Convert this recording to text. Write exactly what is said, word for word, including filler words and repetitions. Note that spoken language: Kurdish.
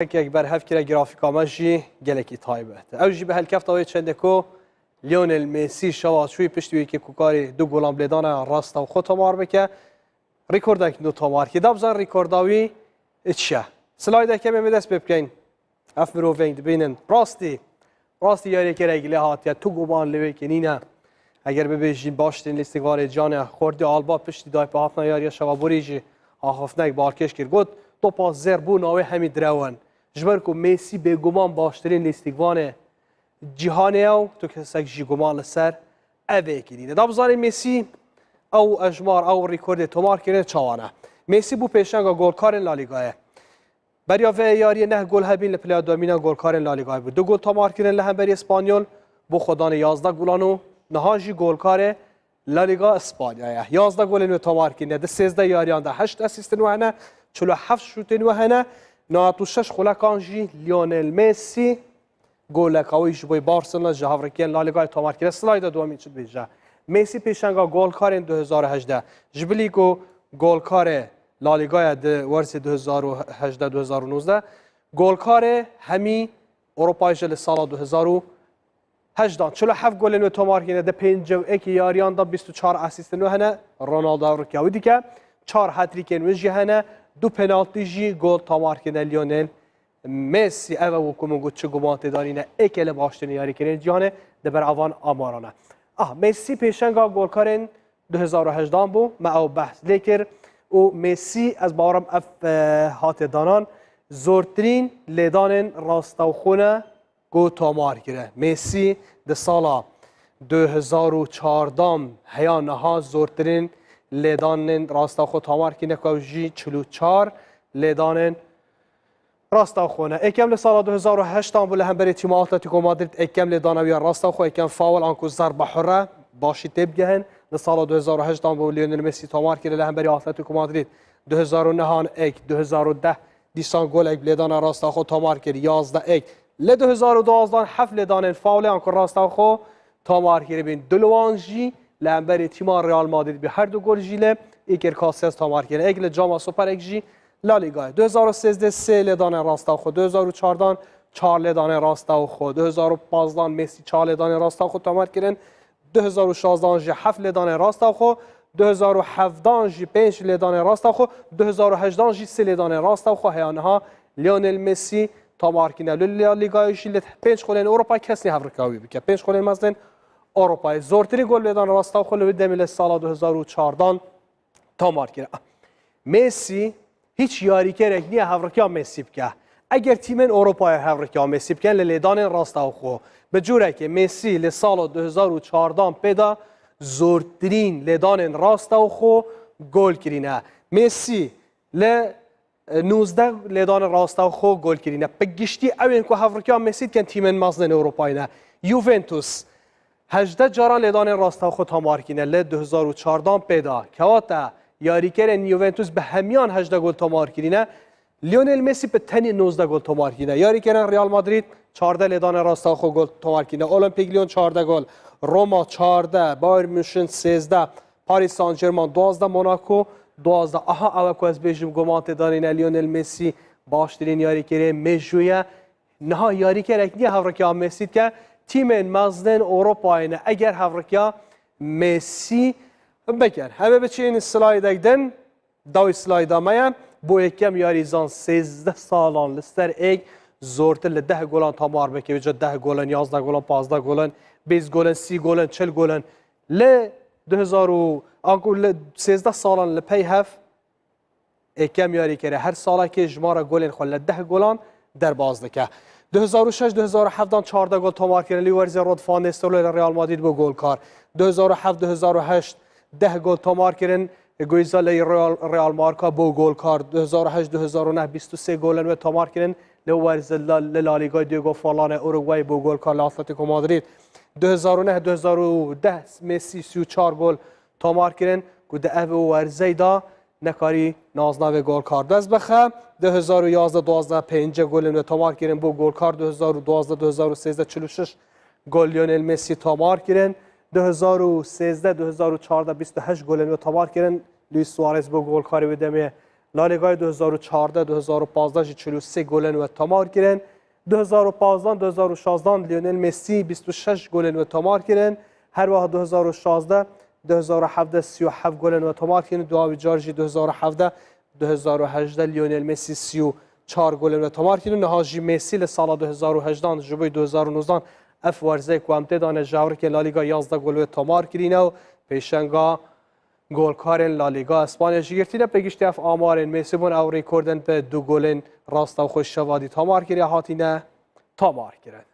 Yekek berhev kire grafîka me jî gelekî taybet. Ew jî bi helkefta wê çendeko Lionel Messi şewa çûyî piştî wê yekê ku karê du golan bi lêdana rasta xwe tomar bike. Rekordek nû tomar kir. Da bizan rekorda wî çi ye? Slayda kemê me dest pê bikeyn. Ev mirovên dibînin. Rastî, rastî yarîkerek lê hatiye. Tu guman li wê kinîne. Eger bibêjî baştirîn lîstikvanê cihanê Jordi Alba piştî daype hatina yariya şevaborî jî axaftinek balkêş kir. Got, topa zêr bû navê hemî direwin. Ji ber ku Messi bêguman baştirîn lîstikvanê cihanê ye û tu kesek jî guman li ser ev ê kirîne. Da bizanî Messi ew ejmar, ew rekordê tomar kirine çawa ne? Messi bû pêşenga golkarên La Lîgayê. Beriya vê yariyê neh gol hebîn li pileya domîna golkarên La Lîgayê bû. Du gol tomar kirin li hemberî Espanyol, bû xwedanê yazdeh golan û niha jî golkarê La Lîga Espanya ye. Yazdeh golên wê tomar kirine. Di sêzdeh yariyan de heşt asîstên wê hene, çil û heft şûtên wê hene, newet û şeş xulekan jî Lionel Messi goleka wî ji bo Barcelona ji hevrikiyên La Lîgayê tomar kire. Slayda duyemîn çi dibêje? Messi pêşenga golkarên du hezar û hejdeh. Ji bilî ku golkarê La Lîgaya di werzê du hezar û hejdeh du hezar û nozdeh, golkarê hemî Ewropayê ji li sala du hezar û hejdan. Çil û heft golên wê tomar kirine, di pêncî û yekê yariyan de bîst û çar asîstên wê hene, Ronaldo hevrikiya wî dike. Çar hat-trîkên wê jî hene, du penaltî jî gol tomar kirine Lionel Messi. Ev e ku min got çi guman tê de nîne, êkê li baştirîn yarîkerên cîhanê di ber avan amaran e. Ah, Messi pêşenga golkarên du hezar û hejdan bû, me ew behs lê kir û Messi, ez bawerim ev, e, hatiye danan, zortirîn lêdanên rastewxo ne ku tomar kire. Messi di sala du hezar û çardan heya niha zortirîn lêdanên rastewxo tomar kirine ku ew jî çil û çar lêdanên rastewxo ne. Êkem li sala du hezar û heştan bû li hemberî tîma Atletico Madrid, êkem lêdana wî ya rastewxo, êkem faul anku zerba hurre, başî têbigehin. Li sala du hezar û heştan bû Lionel Messi tomar kire li hemberî Atletico Madrid. Du hezar û nehan êk, du hezar û deh dîsan golek bi lêdana rastewxo tomar kir, yazdeh êk. Li du hezar û duwazdan heft lêdanên faulê anku rastewxo tomar kiribîn. Du li wan jî li hemberî tîma Real Madrid bî. Her du gol jî li Iker Casillas tomar kirin. Êk li cama Super, êk jî La Lîgayê. Du hezar û sêzdeh sê lêdanên rastewxo. Du hezar û çardan çar lêdanên rastewxo. Du hezar û panzdan Messi çar lêdanên rastewxo tomar kirin. Du hezar û şazdan jî heft lêdanên rastewxo. Du hezar û hevdan jî pênc lêdanên rastewxo. Du hezar û hejdan jî sê lêdanên rastewxo. Heya niha Lionel Messi tomar kirine. Li La Lîgayê jî li pênc xwelên Ewropa kes nî hevrika wî bike. Pênc xwelên mezin Ewropayê. Zortirî gol lêdan rastewxo li wê demê li sala du hezar û çardan tomar kir. Messi, hiç yarîkerek niye hevrikiya Messi bike. Eger tîmên Ewropayê hevrikiya Messi bikin li lêdanên rastewxo, bi cûrekê Messi li sala du hezar û çardan pê de zortirîn lêdanên rastewxo gol kirîne. Messi li, e, nûzdeh lêdanên rastewxo gol kirîne. Bi giştî ew ên ku hevrikiya Messi dikin tîmên mezin Ewropayê ne. Juventus hejdeh caran lêdanên rastewxo tomar kirîne li du hezar û çardan pê de. Kewata yarîkerên Juventus bi hemiyan hejdeh gol tomar kirîne. Lionel Messi bi tenê nozdeh gol tomar kirîne. Yarîkerên Real Madrid çardeh lêdanên rastewxo gol tomar kirîne. Olympique Lyon çardeh gol, Roma çardeh, Bayern München sêzdeh, Paris Saint-Germain duwazdeh, Monaco duwazdeh. Aha, ew e ku ez bêjim, guman tê de nîne, Lionel Messi baştirîn yarîkerê mêjû ye. Niha yarîkerek niye hevrikiya Messi dike, tîmên mezin Ewropayê ne. Eger hevrikiya Messi bikin. Hebe biçin slaydek din, dawî slayda me ye. Bo yekem yarîzan sêzdeh salan li ser êk zortir li deh golan tomar bike. Vêca deh golan, yazdeh golan, pazdeh golan, bîst golan, sî golan, çil golan. Li du hezar û, anku li sêzdeh salan li pey hev êkem yarîkere her salekê jimara golên xwe li deh golan derbas dike. Du hezar û şeş du hezar û hevdan çardeh gol tomar kirin, li werzê Rod van Nistelrooy li Real Madrid bû golkar. Du hezar û heft du hezar û heşt deh gol tomar kirin, Guiza li Real, Real Marka bû golkar. Du hezar û heşt du hezar û neh bîst û sê golên wê tomar kirin, li werzê La, li La Lîgayê Diego Forlane Uruguay bû golkar li Atletico Madrid. Du hezar û neh du hezar û deh Messi sî û çar gol tomar kirin ku di ev werzey de nekarî naznavê golkar dest bixe. Du hezar û yazdeh duwazdeh pêncî golên wê tomar kirin bû golkar, du hezar û duwazdeh du hezar û sêzdeh çil û şeş gol Lionel Messi tomar kirin. Du hezar û sêzdeh du hezar û çardeh bîst û heşt golên wê tomar kirin. Luis Suarez bû golkarê wê demê La Lîgayê du hezar û çardeh du hezar û pazdeh jî çil û sê golên we tomar kirin. Du hezar û pazdeh du hezar û şazdan Lionel Messi bîst û şeş golên we tomar kirin. Her wiha du hezar û şazdeh du hezar û hevdeh sî û heft golên we tomar kirin. Dua wî car jî du hezar û hevdeh du hezar û hejdeh Lionel Messi sî û çar golên we tomar kirin. Niha jî Messi li sala du hezar û hejdan ji bo du hezar û nozdan ev werzê ku em tê de ne ji hevrikê La Lîga yazdeh gol we tomar kirîne û pêşenga golkarên La Lîga Espanya jî girtîne. Pê giştî ev amarên Messi bûn ew rêkordên bi du golên rasta xwe şevadî tomar kiriye hatîne tomar kirin.